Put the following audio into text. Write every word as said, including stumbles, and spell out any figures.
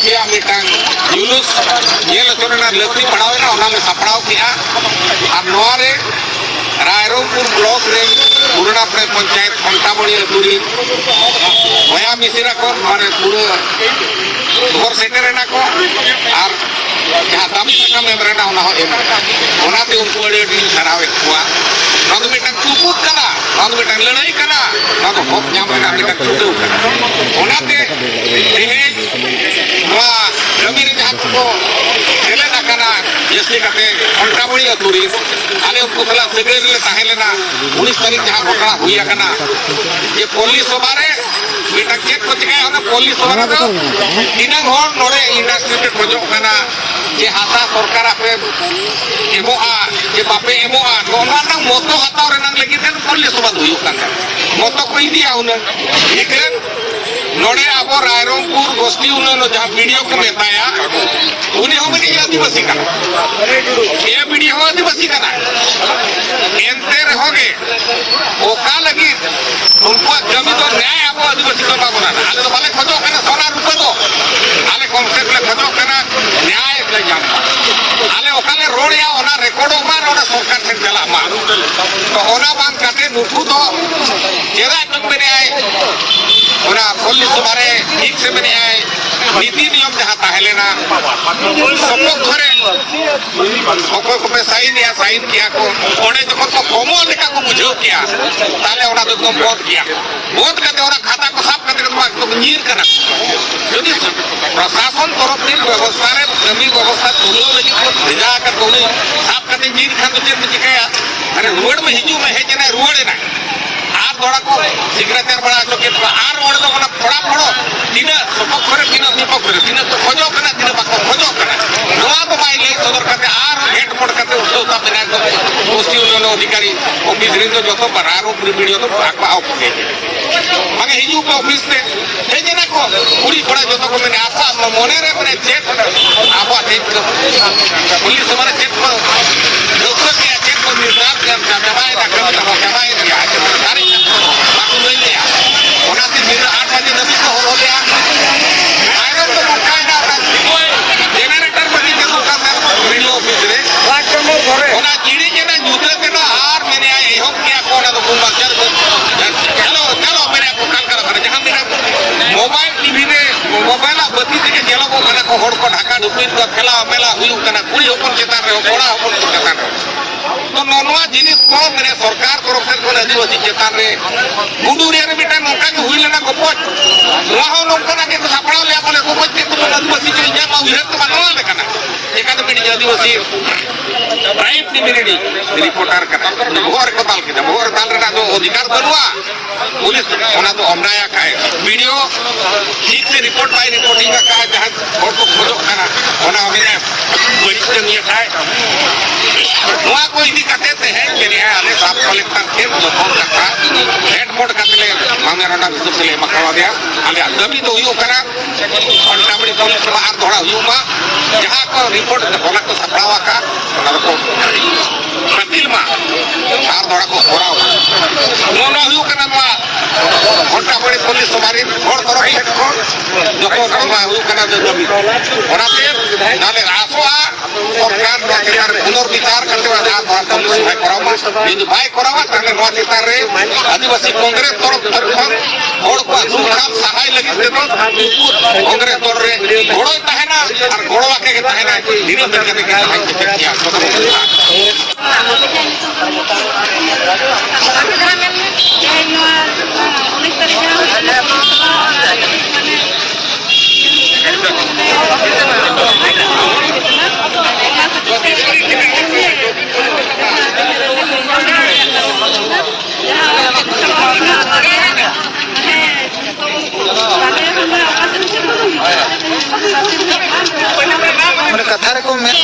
ᱨᱮᱭᱟᱜ ᱢᱤᱫᱴᱟᱝ ᱡᱩᱞᱩᱥ ᱧᱮᱞ ᱦᱚᱪᱚ ᱨᱮᱱᱟᱜ ᱞᱟᱹᱠᱛᱤ ᱯᱟᱲᱟᱣ ᱮᱱᱟ, ᱚᱱᱟ ᱞᱮ ᱥᱟᱯᱲᱟᱣ ᱠᱮᱜᱼᱟ᱾ ᱟᱨ ᱱᱚᱣᱟ ᱨᱮ ᱨᱟᱭᱨᱚᱝᱯᱩᱨ ᱵᱞᱚᱠ ᱨᱮᱱ ᱯᱩᱨᱱᱟᱯᱩᱨ ᱯᱚᱧᱪᱟᱭᱮᱛ ᱠᱷᱚᱱᱴᱟᱢᱚᱬᱤ ᱟᱹᱛᱩ ᱨᱮᱱ ᱵᱚᱭᱦᱟ ᱢᱤᱥᱤᱨᱟ ᱠᱚ ᱢᱟᱱᱮ ᱯᱩᱨᱟᱹ ᱦᱚᱨ ᱥᱮᱴᱮᱨ ᱮᱱᱟ ᱠᱚ᱾ ᱟᱨ ᱡᱟᱦᱟᱸ ᱫᱟᱵᱤ ᱥᱟᱠᱟᱢ ᱮᱢ ᱨᱮᱱᱟᱜ ᱚᱱᱟ ᱦᱚᱸ ᱮᱢ ᱮᱱᱟ᱾ ᱚᱱᱟᱛᱮ ᱩᱱᱠᱩ ᱟᱹᱰᱤ ᱟᱹᱰᱤᱧ ᱥᱟᱨᱦᱟᱣᱮᱫ ᱠᱚᱣᱟ᱾ ᱱᱚᱣᱟ ᱫᱚ ᱢᱤᱫᱴᱟᱝ ᱛᱩᱯᱩᱫ ᱠᱟᱱᱟ, ᱱᱚᱣᱟ ᱫᱚ ᱢᱤᱫᱴᱟᱝ ᱞᱟᱹᱲᱦᱟᱹᱭ ᱠᱟᱱᱟ, ᱱᱚᱣᱟ ᱫᱚ ᱦᱚᱠ ᱧᱟᱢ ᱨᱮᱱᱟᱜ ᱢᱤᱫᱴᱟᱝ ᱪᱷᱩᱴᱟᱹᱣ ᱠᱟᱱᱟ᱾ ᱚᱱᱟᱛᱮ ᱛᱮᱦᱮᱧ ᱱᱚᱣᱟ ᱠᱟᱹᱢᱤ ᱨᱮ ᱡᱟᱦᱟᱸ ᱠᱚᱠᱚ ᱥᱮᱞᱮᱫ ᱟᱠᱟᱱᱟ, ᱡᱟᱹᱥᱛᱤ ᱠᱟᱛᱮ ᱠᱷᱚᱱᱴᱟᱢᱩᱲᱤ ᱟᱹᱛᱩ ᱨᱮ, ᱟᱞᱮ ᱩᱱᱠᱩ ᱥᱟᱞᱟᱜ ᱥᱟᱹᱜᱟᱹᱭ ᱨᱮᱞᱮ ᱛᱟᱦᱮᱸ ᱞᱮᱱᱟ᱾ ᱩᱱᱤᱥ ᱛᱟᱹᱨᱤᱠᱷ ᱡᱟᱦᱟᱸ ᱜᱷᱚᱴᱚᱱᱟ ᱦᱩᱭ ᱟᱠᱟᱱᱟ, ᱡᱮ ᱯᱚᱞᱞᱤ ᱥᱚᱵᱷᱟ ᱨᱮ ᱢᱤᱫᱴᱟᱝ ᱪᱮᱫ ᱠᱚ ᱪᱤᱠᱟᱹᱭᱟ, ᱚᱱᱟ ᱯᱚᱞᱞᱤ ᱥᱚᱵᱷᱟ ᱨᱮᱫᱚ ᱛᱤᱱᱟᱹᱜ ᱦᱚᱲ ᱱᱚᱰᱮ ᱤᱱᱰᱟᱥᱴᱨᱤ ᱯᱮ ᱠᱷᱚᱡᱚᱜ ᱠᱟᱱᱟ, ᱡᱮ ᱦᱟᱥᱟ ᱥᱚᱨᱠᱟᱨ ᱟᱯᱮ ᱮᱢᱚᱜᱼᱟ, ᱡᱮ ᱵᱟᱯᱮ ᱮᱢᱚᱜᱼᱟ, ᱱᱚᱣᱟ ᱨᱮᱱᱟᱝ ᱢᱚᱛᱚ ᱦᱟᱛᱟᱣ ᱨᱮᱱᱟᱝ ᱞᱟᱹᱜᱤᱫ ᱛᱮ ᱯᱚᱞᱞᱤ ᱥᱚᱵᱷᱟ ᱫᱚ ᱦᱩᱭᱩᱜ ᱠᱟᱱ ᱛᱟᱦᱮᱸᱫ᱾ ᱢᱚᱛᱚ ᱠᱚ ᱤᱫᱤᱭᱟ ᱩᱱᱟᱹᱝ᱾ ᱤᱠᱷᱟᱹᱱ ᱱᱚᱰᱮ ᱟᱵᱚ ᱨᱟᱭᱨᱚᱝᱯᱩᱨ ᱵᱚᱥᱛᱤ ᱩᱱᱟᱹᱝ ᱡᱟᱦᱟᱸ ᱵᱤᱰᱤᱳ ᱠᱚ ᱢᱮᱛᱟᱭᱟ, ᱩᱱᱤ ᱦᱚᱸ ᱢᱤᱫᱴᱤᱡ ᱟᱹᱫᱤᱵᱟᱹᱥᱤ ᱠᱟᱱᱟ᱾ ᱮ ᱵᱤᱰᱤᱳ ᱦᱚᱸ ᱟᱹᱫᱤᱵᱟᱹᱥᱤ ᱠᱟᱱᱟ᱾ ᱮᱱᱛᱮ ᱨᱮᱦᱚᱸ ᱜᱮ ᱚᱠᱟ ᱞᱟᱹᱜᱤᱫ ᱩᱱᱠᱩᱣᱟᱜ ᱠᱟᱹᱢᱤ ᱫᱚ ᱱᱮᱭᱟᱭ ᱟᱵᱚ ᱟᱹᱫᱤᱵᱟᱹᱥᱤ ᱫᱚ ᱵᱟᱵᱚᱱ ᱟᱫᱟ᱾ ᱟᱞᱮ ᱫᱚ ᱵᱟᱞᱮ ᱠᱷᱚᱡᱚᱜ ᱠᱟᱱᱟ ᱥᱚᱱᱟ ᱨᱩᱯᱟᱹ ᱫᱚ, ᱟᱞᱮ ᱠᱚᱢ ᱥᱮ ᱠᱚᱢ ᱞᱮ ᱠᱷᱚᱡᱚᱜ ᱠᱟᱱᱟ ᱱᱮᱭᱟᱭ ᱞᱮ ᱧᱟᱢ ᱢᱟ᱾ ᱟᱞᱮ ᱚᱠᱟ ᱞᱮ ᱨᱚᱲᱮᱜᱼᱟ ᱚᱱᱟ ᱨᱮᱠᱚᱨᱰᱚᱜ ᱢᱟ, ᱚᱱᱟ ᱥᱚᱨᱠᱟᱨ ᱴᱷᱮᱱ ᱪᱟᱞᱟᱜ ᱢᱟ᱾ ᱛᱚ ᱚᱱᱟ ᱵᱟᱝ ᱠᱟᱛᱮ ᱱᱩᱠᱩ ᱫᱚ ᱪᱮᱫᱟᱜ ᱪᱚᱝ ᱢᱮᱱᱮᱜᱼᱟᱭ, ᱚᱱᱟ ᱯᱚᱞᱞᱤ ᱥᱚᱵᱷᱟ ᱨᱮ ᱴᱷᱤᱠ ᱥᱮ ᱢᱮᱱᱮᱜᱼᱟᱭ, ᱱᱤᱛᱤ ᱱᱤᱭᱚᱢ ᱡᱟᱦᱟᱸ ᱛᱟᱦᱮᱸ ᱞᱮᱱᱟ, ᱥᱚᱯᱚᱠᱠᱷᱚ ᱨᱮ ᱚᱠᱚᱭ ᱠᱚᱯᱮ ᱥᱟᱭᱤᱱᱮᱜᱼᱟ, ᱥᱟᱭᱤᱱ ᱠᱮᱜᱼᱟ ᱠᱚ, ᱚᱸᱰᱮ ᱡᱚᱠᱷᱚᱱ ᱠᱚ ᱠᱚᱢᱚᱜ ᱞᱮᱠᱟ ᱠᱚ ᱵᱩᱡᱷᱟᱹᱣ ᱠᱮᱜᱼᱟ, ᱛᱟᱦᱞᱮ ᱚᱱᱟ ᱫᱚ ᱮᱠᱫᱚᱢ ᱵᱚᱫ ᱜᱮᱭᱟ᱾ ᱵᱚᱫ ᱠᱟᱛᱮ ᱚᱱᱟ ᱠᱷᱟᱛᱟ ᱠᱚ ᱥᱟᱵ ᱠᱟᱛᱮ ᱠᱚ ᱧᱤᱨ ᱠᱟᱱᱟ᱾ ᱡᱩᱫᱤ ᱯᱨᱚᱥᱟᱥᱚᱱ ᱛᱚᱨᱚᱯ ᱨᱮ ᱵᱮᱵᱚᱥᱛᱷᱟ ᱨᱮ ᱠᱟᱹᱢᱤ ᱵᱮᱵᱚᱥᱛᱷᱟ ᱛᱩᱞᱟᱹᱣ ᱞᱟᱹᱜᱤᱫ ᱠᱚ ᱵᱷᱮᱡᱟ ᱟᱠᱟᱫ ᱠᱚ, ᱩᱱᱤ ᱥᱟᱵ ᱠᱟᱛᱮ ᱧᱤᱨ ᱠᱷᱟᱱ ᱫᱚ ᱪᱮᱫ ᱯᱮ ᱪᱤᱠᱟᱹᱭᱟ? ᱟᱨᱮ ᱨᱩᱣᱟᱹᱲ ᱢᱮ, ᱦᱤᱡᱩᱜ ᱢᱮ, ᱦᱮᱡ ᱮᱱᱟᱭ, ᱨᱩᱣᱟᱹᱲ ᱮᱱᱟᱭ᱾ ᱟᱨ ᱫᱚᱦᱲᱟ ᱠᱚ ᱥᱤᱜᱽᱱᱮᱪᱟᱨ ᱵᱟᱲᱟ ᱦᱚᱪᱚ ᱠᱮᱫ ᱠᱚᱣᱟ᱾ ᱟᱨ ᱚᱸᱰᱮ ᱫᱚ ᱚᱱᱟ ᱯᱷᱚᱲᱟ ᱯᱷᱚᱲᱚ, ᱛᱤᱱᱟᱹᱜ ᱥᱚᱯᱚᱠᱠᱷᱚ ᱨᱮ, ᱛᱤᱱᱟᱹᱜ ᱵᱤᱯᱚᱠᱠᱷᱚ ᱨᱮ, ᱛᱤᱱᱟᱹᱜ ᱠᱚ ᱠᱷᱚᱡᱚᱜ ᱠᱟᱱᱟ, ᱛᱤᱱᱟᱹᱜ ᱵᱟᱠᱚ ᱠᱷᱚᱡᱚᱜ ᱠᱟᱱᱟ, ᱱᱚᱣᱟ ᱫᱚ ᱵᱟᱭ ᱞᱟᱹᱭ ᱥᱚᱫᱚᱨ ᱠᱟᱛᱮ ᱟᱨ ᱜᱷᱮᱴ ᱯᱚᱴ ᱠᱟᱛᱮ ᱩᱴᱷᱟᱹᱣ ᱛᱟᱵ ᱮᱱᱟ ᱮᱠᱫᱚᱢ ᱯᱚᱥᱪᱤᱢ ᱩᱱᱱᱚᱭᱚᱱ ᱚᱫᱷᱤᱠᱟᱨᱤ ᱚᱯᱷᱤᱥ ᱨᱮᱱ ᱫᱚ ᱡᱚᱛᱚ ᱵᱟᱨᱟᱨ ᱵᱤᱰᱤᱳ ᱫᱚ ᱟᱠᱚᱣᱟᱜ ᱚᱯᱷᱤᱥ ᱨᱮ᱾ ᱢᱟᱱᱮ ᱦᱤᱡᱩᱜ ᱯᱮ ᱚᱯᱷᱤᱥ ᱛᱮ, ᱦᱮᱡ ᱮᱱᱟ ᱠᱚ, ᱠᱩᱲᱤ ᱠᱚᱲᱟ ᱡᱚᱛᱚ ᱠᱚ ᱢᱮᱱᱟ, ᱟᱠᱚᱣᱟᱜ ᱢᱚᱱᱮ ᱨᱮ ᱢᱟᱱᱮ ᱪᱮᱫ ᱟᱵᱚᱣᱟᱜ ᱛᱮᱦᱮᱧ ᱫᱚ ᱯᱩᱞᱤᱥ ᱢᱟᱱᱮ ᱪᱮᱫ ᱠᱚ ᱴᱷᱟᱹᱣᱠᱟᱹ ᱠᱮᱜᱼᱟ, ᱪᱮᱫ ᱠᱚ ᱱᱤᱨᱫᱟᱨ ᱪᱟᱵᱟᱭᱮᱱᱟ, ᱠᱟᱹᱢᱤ ᱛᱟᱵᱚ ᱪᱟᱵᱟᱭᱮᱱ ᱜᱮᱭᱟ, ᱥᱟᱨᱮᱡ ᱠᱟᱛᱮ ᱵᱟᱠᱚ ᱞᱟᱹᱭ ᱞᱮᱜᱼᱟ᱾ ᱚᱱᱟᱛᱮ ᱧᱤᱫᱟᱹ ᱟᱴ ᱵᱟᱡᱮ ᱫᱷᱟᱹᱵᱤᱡ ᱠᱚ ᱦᱚᱨᱦᱚ ᱞᱮᱜᱼᱟ᱾ ᱛᱟᱭᱱᱚᱢ ᱛᱮ ᱱᱚᱝᱠᱟᱭᱮᱱᱟ, ᱠᱟᱱᱟ ᱠᱚ, ᱦᱚᱲ ᱠᱚ ᱰᱷᱟᱠᱟ ᱰᱷᱩᱠᱩᱭᱮᱫ ᱠᱚᱣᱟ, ᱠᱷᱮᱞᱟ ᱢᱮᱞᱟ ᱦᱩᱭᱩᱜ ᱠᱟᱱᱟ ᱠᱩᱲᱤ ᱦᱚᱯᱚᱱ ᱪᱮᱛᱟᱱ ᱨᱮ, ᱠᱚᱲᱟ ᱦᱚᱯᱚᱱ ᱠᱚ ᱪᱮᱛᱟᱱ ᱨᱮ᱾ ᱛᱚ ᱱᱚᱣᱟ, ᱱᱚᱣᱟ ᱡᱤᱱᱤᱥ ᱠᱚ ᱢᱟᱱᱮ ᱥᱚᱨᱠᱟᱨ ᱛᱚᱨᱚᱯ ᱥᱮᱫ ᱠᱷᱚᱱ ᱟᱹᱫᱤᱵᱟᱹᱥᱤ ᱪᱮᱛᱟᱱ ᱨᱮ ᱜᱩᱰᱩᱨᱤᱭᱟᱹ ᱨᱮ ᱢᱤᱫᱴᱟᱝ ᱱᱚᱝᱠᱟ ᱜᱮ ᱦᱩᱭ ᱞᱮᱱᱟ ᱜᱚᱯᱚᱡ, ᱱᱚᱣᱟ ᱦᱚᱸ ᱱᱚᱝᱠᱟᱱᱟᱜ ᱜᱮ ᱠᱚ ᱥᱟᱯᱲᱟᱣ ᱞᱮᱫᱟ, ᱵᱚᱞᱮ ᱜᱚᱯᱚᱡ ᱪᱮᱫ ᱠᱚ ᱟᱹᱫᱤᱵᱟᱹᱥᱤ ᱠᱚ ᱧᱟᱢᱟ ᱩᱭᱦᱟᱹᱨ ᱛᱮ ᱵᱟᱹᱱᱩᱜ ᱟᱞᱮ ᱠᱟᱱᱟ᱾ ᱪᱮᱠᱟᱛᱮ ᱢᱤᱫᱴᱤᱡ ᱟᱹᱫᱤᱵᱟᱹᱥᱤ ᱴᱨᱟᱭᱤᱵᱽ ᱠᱚᱢᱤᱭᱩᱱᱤᱴᱤ ᱨᱤᱯᱳᱨᱴᱟᱨ ᱠᱟᱱᱟ, ᱵᱚᱦᱚᱜ ᱨᱮᱠᱚ ᱫᱟᱞ ᱠᱮᱫᱟ, ᱵᱚᱦᱚᱜ ᱨᱮ ᱫᱟᱞ ᱨᱮᱱᱟᱜ ᱫᱚ ᱚᱫᱷᱤᱠᱟᱨ ᱵᱟᱹᱱᱩᱜᱼᱟ᱾ ᱯᱩᱞᱤᱥ ᱚᱱᱟ ᱫᱚ ᱚᱱᱱᱟᱭ ᱟᱠᱟᱫ᱾ ᱵᱤᱰᱤᱳ ᱴᱷᱤᱠ ᱛᱮ ᱨᱤᱯᱳᱨᱴ ᱵᱟᱭ ᱨᱤᱯᱳᱨᱴᱤᱝ ᱟᱠᱟᱫᱼᱟ, ᱡᱟᱦᱟᱸ ᱦᱚᱲ ᱠᱚ ᱠᱷᱚᱡᱚᱜ ᱠᱟᱱᱟ, ᱚᱱᱟ ᱦᱚᱸ ᱢᱮᱱᱟᱜᱼᱟ, ᱵᱟᱹᱲᱤᱡ ᱠᱟᱹᱢᱤ ᱟᱠᱟᱫ᱾ ᱱᱚᱣᱟ ᱠᱚ ᱤᱫᱤ ᱠᱟᱛᱮ ᱛᱮᱦᱮᱧ ᱢᱮᱱᱮᱜᱼᱟ, ᱟᱞᱮ ᱥᱟᱵ ᱠᱚᱞᱮᱠᱴᱚᱨ ᱴᱷᱮᱱ ᱡᱚᱛᱚ ᱠᱟᱛᱷᱟ ᱦᱮᱰ ᱵᱳᱨᱰ ᱠᱟᱛᱮ ᱞᱮ ᱢᱟᱢᱮ ᱨᱚᱰᱟ ᱦᱤᱥᱟᱹᱵ ᱛᱮᱞᱮ ᱮᱢᱟ ᱠᱟᱣᱟ ᱫᱮᱭᱟ᱾ ᱟᱞᱮᱭᱟᱜ ᱫᱟᱹᱵᱤ ᱫᱚ ᱦᱩᱭᱩᱜ ᱠᱟᱱᱟ, ᱯᱟᱱᱰᱟᱢᱲᱤ ᱯᱩᱞᱤᱥ ᱨᱮᱢᱟ ᱟᱨ ᱫᱚᱦᱲᱟ ᱦᱩᱭᱩᱜ ᱢᱟ, ᱡᱟᱦᱟᱸ ᱠᱚ ᱨᱤᱯᱳᱨᱴ ᱦᱚᱞᱟ ᱠᱚ ᱥᱟᱯᱲᱟᱣ ᱟᱠᱟᱫ, ᱚᱱᱟ ᱫᱚᱠᱚ ᱵᱟᱹᱛᱤᱞ ᱢᱟ, ᱟᱨ ᱫᱚᱦᱲᱟ ᱠᱚ ᱠᱚᱨᱟᱣ ᱢᱟ᱾ ᱱᱚᱣᱟ ᱦᱩᱭᱩᱜ ᱠᱟᱱᱟ ᱱᱚᱣᱟ ᱜᱷᱚᱱᱴᱟᱵᱟᱲᱤ ᱯᱩᱞᱤᱥ ᱥᱚᱵᱷᱟ ᱨᱤᱱ ᱦᱚᱲ ᱛᱚᱨᱚᱯ ᱥᱮᱫ ᱠᱷᱚᱱ ᱡᱚᱛᱚ ᱱᱚᱣᱟ ᱦᱩᱭᱩᱜ ᱠᱟᱱᱟ ᱫᱟᱹᱵᱤ᱾ ᱚᱱᱟᱛᱮ ᱟᱞᱮ ᱟᱥᱚᱜᱼᱟ, ᱥᱚᱨᱠᱟᱨ ᱱᱚᱣᱟ ᱪᱮᱛᱟᱱ ᱨᱮ ᱯᱩᱱᱚᱨᱵᱤᱪᱟᱨ ᱠᱟᱛᱮ ᱚᱱᱟ ᱫᱚᱦᱲᱟ ᱯᱩᱞᱤᱥ ᱥᱚᱵᱷᱟᱭ ᱠᱚᱨᱟᱣ ᱢᱟ᱾ ᱡᱩᱫᱤ ᱵᱟᱭ ᱠᱚᱨᱟᱣᱟ, ᱛᱟᱦᱞᱮ ᱱᱚᱣᱟ ᱪᱮᱛᱟᱱ ᱨᱮ ᱟᱹᱫᱤᱵᱟᱹᱥᱤ ᱠᱚᱝᱜᱨᱮᱥ ᱛᱚᱨᱚᱯ ᱛᱚᱨᱚᱯ ᱠᱷᱚᱱ ᱦᱚᱲ ᱠᱚᱣᱟᱜ ᱫᱩᱠ ᱠᱷᱟᱯ ᱥᱟᱦᱟᱭ ᱞᱟᱹᱜᱤᱫ ᱛᱮᱫᱚ ᱩᱱᱠᱩ ᱠᱚᱝᱜᱨᱮᱥ ᱫᱚᱞ ᱨᱮ ᱜᱚᱲᱚᱭ ᱛᱟᱦᱮᱱᱟ ᱟᱨ ᱜᱚᱲᱚ ᱟᱠᱟ ᱜᱮ ᱛᱟᱦᱮᱱᱟ᱾ ᱱᱤᱱᱟᱹᱜ ᱢᱮᱱ ᱠᱟᱛᱮ ᱜᱮ ᱡᱟᱦᱟᱸᱭ ᱠᱚ ᱪᱮᱫ ᱜᱮᱭᱟ, ᱡᱚᱛᱚ ᱠᱚ ᱢᱮᱱᱟ᱾ ᱢᱟᱱᱮ ᱠᱟᱛᱷᱟ ᱨᱮᱠᱚ ᱢᱮᱱ